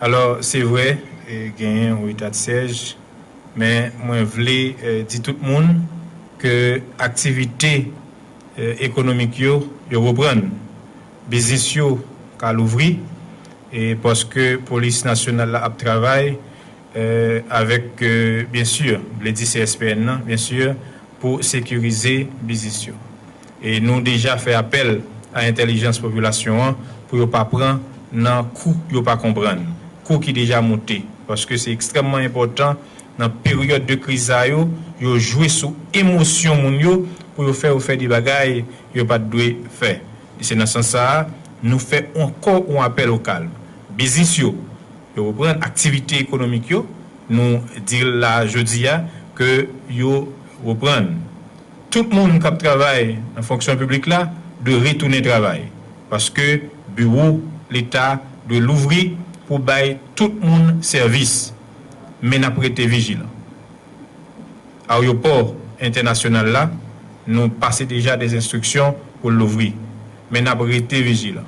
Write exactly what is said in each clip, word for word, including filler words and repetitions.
Alò, se vre, e, genyen yon eta de syèj, men mwen vle, e, di tout moun ke aktivite, e, ekonomik yo, yo reprann. Biznis yo ka louvri, e paske polis nasyonal la ap travay, e, avèk, e, byen si, m vle di C S P N nan, byen si, pou sekirize biznis yo. E nou deja fè apèl a entèlijans popilasyon an pou yo pa pran nan kou yo pa konprann, kou ki deja moute, paske se ekstrèmman enpòtan nan peryòd de kriz sa yo, yo jwe sou emosyon moun yo pou yo fè yo fè de bagay yo pa t dwe fè. E se nan sans sa a, nou fè ankò yon apèl o kalm. Biznis yo, yo reprann aktivite ekonomik yo, nou di l la jodi a ke yo reprann. Tout moun k ap travay nan fonksyon piblik la dwe retounen travay, paske biwo Leta dwe louvri pou bay tout moun sèvis. Men n ap rete vijilan. Ayewopò entènasyonal la, nou pase deja de enstriksyon pou l louvri, men n ap rete vijilan.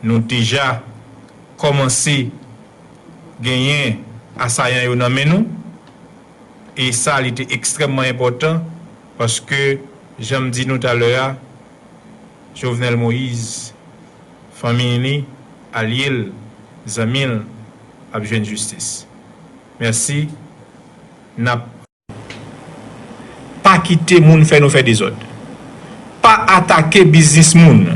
Nou deja kòmanse genyen asayan yo nan men nou, e sa, li te ekstrèmman enpòtan, paske, jan m di nou talè a, Jovenel Moïse, fanmi li, alye l, zanmi l, ap jwenn jistis. Mèsi. N ap pa kite moun fè nou fè dezòd. Pa atake biznis moun.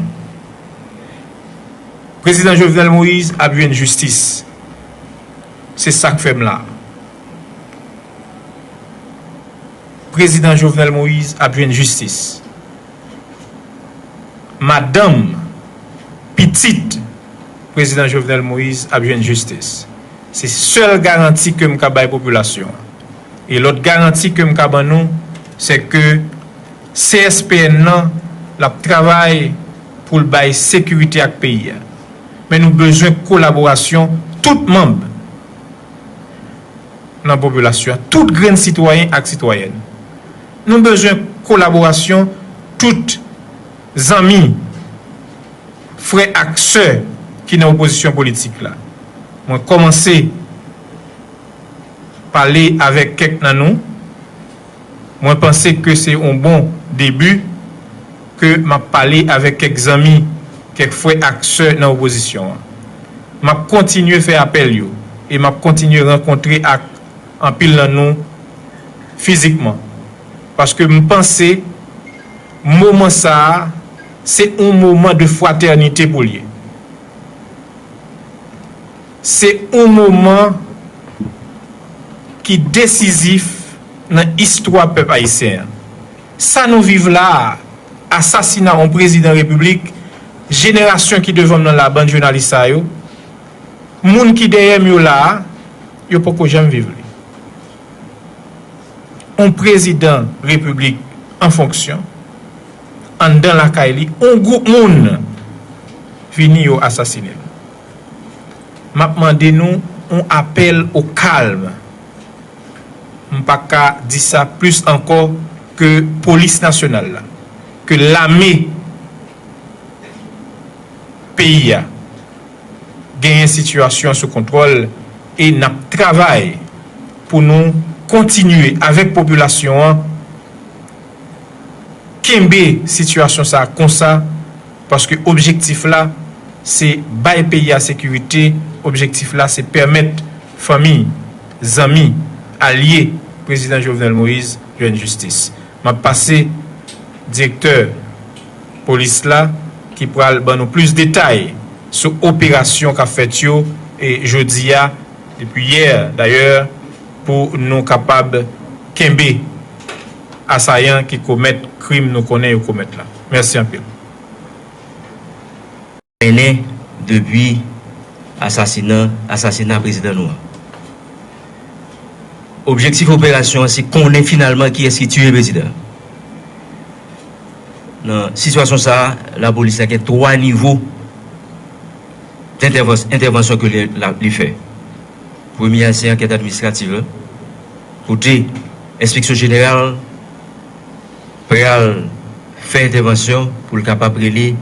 Prezidan Jovenel Moïse ap jwenn jistis. Se sa k fè m la. Prezidan Jovenel Moïse ap jwenn jistis. Madanm, pitit Prezidan Jovenel Moïse ap jwenn jistis. Se sèl garanti ke m ka bay popilasyon an. E lòt garanti ke m ka ban nou, se ke C S P N nan, l ap travay pou l bay sekirite ak peyi a. Men nou bezwen kolaborasyon tout manm nan popilasyon an, tout grenn sitwayen ak sitwayèn. Nou bezwen kolaborasyon tout zanmi, frè ak sè ki nan opozisyon politik la. Mwen kòmanse pale avèk kèk nan nou. Mwen panse ke se yon bon debi ke m ap pale avèk kèk zanmi, kèk frè ak sè nan opozisyon an. M ap kontinye fè apèl yo e m ap kontinye rankontre ak anpil nan nou fizikman. Paske m panse moman sa a, se yon moman de fratènite pou l ye. Se yon moman ki desizif nan istwa pèp ayisyen an. Sa nou viv la a, asasina yon prezidan repiblik, jenerasyon ki devan m nan la, bann jounalis sa yo, moun ki dèyè m yo la a, yo poko janm viv li. Yon prezidan repiblik an fonksyon, anndan lakay li, yon gwoup moun vini yo asasine l. M ap mande nou yon apèl o kalm. M pa ka di sa plis ankò ke polis nasyonal la, ke lame peyi a genyen sitiyasyon sou kontwòl e n ap travay pou nou kontinye avèk popilasyon an kenbe sitiyasyon sa a konsa, paske objektif la, se bay peyi a sekirite, objektif la, se pèmèt fanmi, zanmi, alye Prezidan Jovenel Moïse jwenn jistis. M ap pase direktè polis la ki pral ban nou plis detay sou operasyon k ap fèt yo, e jodi a, depi yè dayè, pou nou kapab kenbe asayan ki komèt krim nou konnen yo komèt la. Mèsi anpil. Mennen depi asasina, asasina prezidan nou an. Objektif operasyon an se konnen finalman kiyès ki tiye prezidan an. Nan sitiyasyon sa a, lapolis la gen twa nivo dentèvans-, entèvansyon ke li, la, li fè. Premye a se ankèt administrativ la, kote enspeksyon jeneral pral fè entèvansyon pou l kapab rele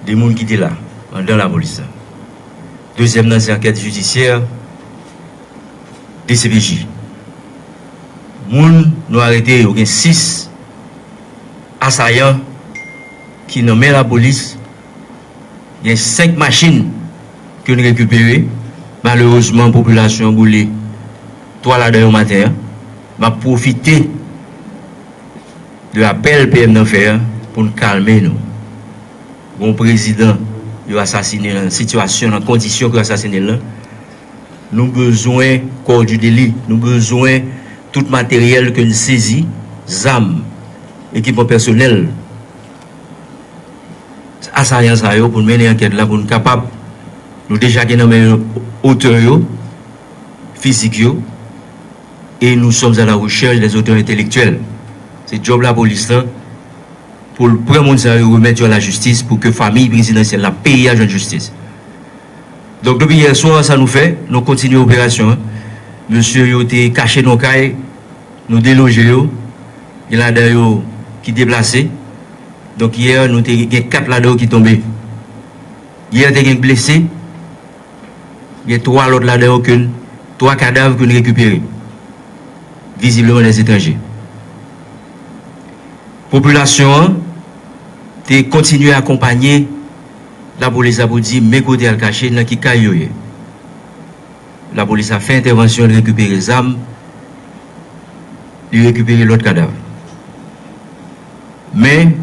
de moun ki te la anndan lapolis la. Dezyèm nan se ankèt jidisyè, D C P J. Moun nou arete yo, gen sis asayan ki nan men lapolis, gen senk machin ke n rekipere. Malerezman, popilasyon an boule twa ladan yo maten an. M ap pwofite de apèl P M nan fè a pou n kalme nou. Gon prezidan yo asasine nan sitiyasyon, nan kondisyon ke yo asasine l lan. Nou bezwen kò di deli, nou bezwen tout materyèl ke n sezi, zam, ekipman pèsonèl asayan sa yo pou n mennen ankèt la, pou n kapab, nou deja gen nan men yo otè yo, fizik yo, et nous sommes à la recherche des auteurs intellectuels. Se djòb lapolis lan pou l pran moun sa yo, remèt yo a lajistis pou ke fanmi prezidansyèl la, peyi a jwenn jistis. Donk, depi yè swa, sa nou fè, nou kontinye operasyon an. Mesye yo te kache nan kay, nou deloje yo. Gen ladan yo ki deplase. Donk, yè, nou te gen kat ladan yo ki tonbe. Yè, te gen blese. Gen twa lòt ladan yo ke n, twa kadav ke n rekipere, vizibleman dèzetranje. Popilasyon an te kontinye akonpanye lapolis la pou di men kote al kache, nan ki kay yo ye. Lapolis la fè entèvansyon, li rekipere zam, li rekipere lòt kadav. Men,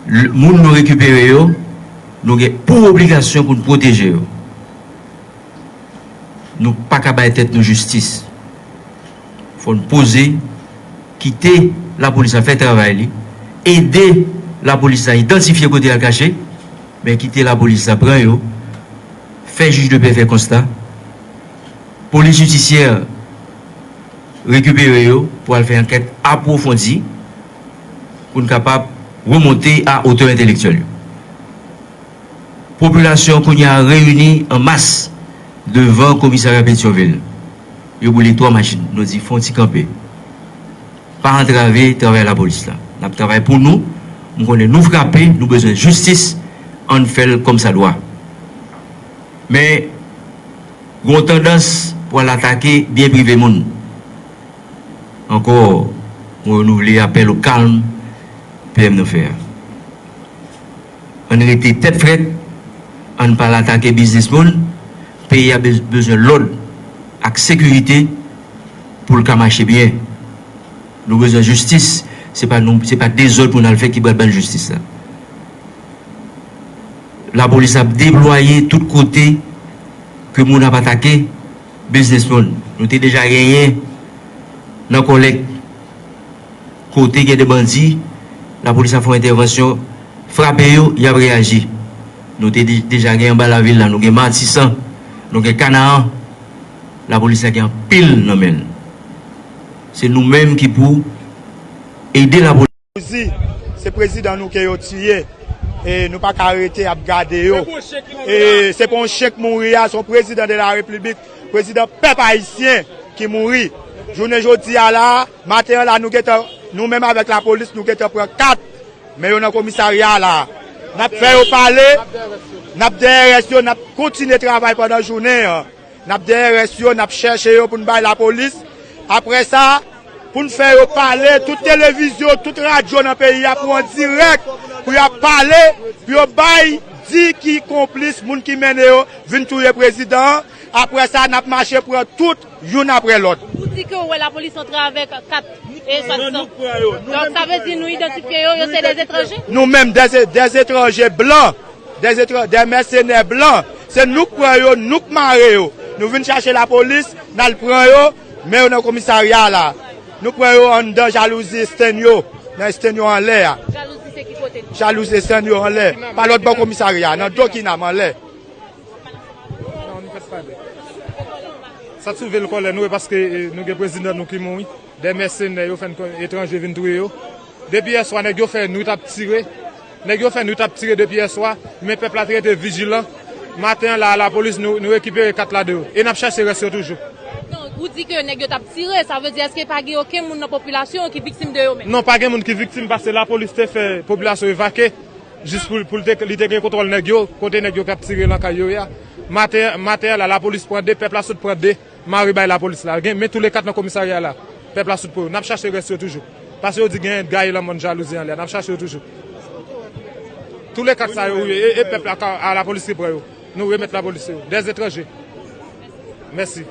l-, moun nou rekipere yo, nou gen pou obligasyon pou n pwoteje yo. Nou pa ka bay tèt nou jistis. Fò n poze, kite lapolis la fè travay li, ede lapolis la idantifye kote y al kache, men kite lapolis la pran yo, fè jij de pè fè konsta, polis jidisyè rekipere yo pou al fè ankèt apwofondi pou n kapab remonte a otè entelektyèl yo. Popilasyon kounye a reyini an mas devan komisarya Petyonvil. Yo boule twa machin. Nou di fè yon ti kanpe. Pa antrave travay lapolis la. N ap travay pou nou. M konnen nou frape, nou bezwen jistis. Ann fè l kòmsadwa. Men, gen yon tandans pou al atake byen prive moun. Ankò, mwen renouvle apèl o kalm P M nan fè a. Ann rete tèt frèt, ann pa al atake biznis moun. Peyi a bez-, bezwen lòd ak sekirite pou l ka mache byen. Nou bezwen jistis, se pa nou, se pa dezòd pou n al fè ki pral ban n jistis la. Lapolis ap deplwaye tout kote ke moun ap atake biznis moun. Nou te deja genyen nan Kòlèk, kote gen de bandi, lapolis ap fè yon entèvansyon, frape yo, y ap reyaji. Nou te de-, deja gen anba lavil la, nou gen Matisan, nou gen Kanaan, lapolis la gen anpil nan men l. Se nou menm ki pou ede lapolis. Pouzi, se prezidan nou ke yo tiye. E nou pa ka rete ap gade yo. E se pa yon chen k mouri a, se yon prezidan de la repiblik, prezidan pèp ayisyen ki mouri. Jounen jodi a la, maten an la, nou gentan, nou menm avèk lapolis, nou gentan pran kat. Men yo nan komisarya a la. N ap fè yo pale, n ap dèyè rès yo, n ap kontinye travay pandan jounen an. N ap dèyè rès yo, n ap chèche yo pou n bay lapolis. Apre sa, pou n fè yo pale, tout televizyon, tout radyo nan peyi a pou an dirèk, pou y ap pale, pou yo bay, di ki konplis, moun ki mennen yo vin touye prezidan an. Apre sa, n ap mache pran tout, youn apre lòt. Ou di ke w wè lapolis antre avèk kat e zam. Donk, sa vle di nou idantifye yo, yo se dè etranje? Nou menm, dè, dè etranje blan. Dè etra-, dè mèsenè blan. Se nou k pran yo, nou k mare yo. Nou vin chache lapolis, n al pran yo, men yo nan komisarya a la. Nou pran yo anndan jalouzi estenn yo, nan estenn yo anlè a. Jalouzi se ki kote? Jalouzi estenn yo anlè, pa lòt bò komisarya a, nan do Kinam anlè. Sa t sou vil kòlè nou, e paske, e, nou gen prezidan nou ki mouri. Dè mèsenè yo fè n etranje vin touye yo. Depi yèswa, nèg yo fè nwit ap tire. Nèg yo fè nwit ap tire depi yèswa, men pèp la te rete vijilan. Maten an la, lapolis, nou, nou rekipere kat ladan yo. E n ap chache rès yo toujou. Non, ou di ke nèg yo t ap tire, sa vle di èske pa gen okenn moun nan popilasyon ki viktim de yo menm? Non, pa gen moun ki viktim, paske lapolis te fè popilasyon evakye, jis pou, pou l te, li te gen kontwòl nèg yo, kote nèg yo k ap tire nan kay yo ye a. Maten, maten an la, lapolis pran de, pèp la sot pran de mari bay lapolis la. Gen, men tou le kat nan komisarya la. Pèp la sot pran yo. N ap chache rès yo toujou. Paske yo di gen gaye lanmòn jalouzi anlè. N ap chache yo toujou. Tou le kat sa yo, wi, e, e pèp la, ka- a lapolis ki pran yo. Nou remèt lapolis yo. Dèz etranje. Mèsi.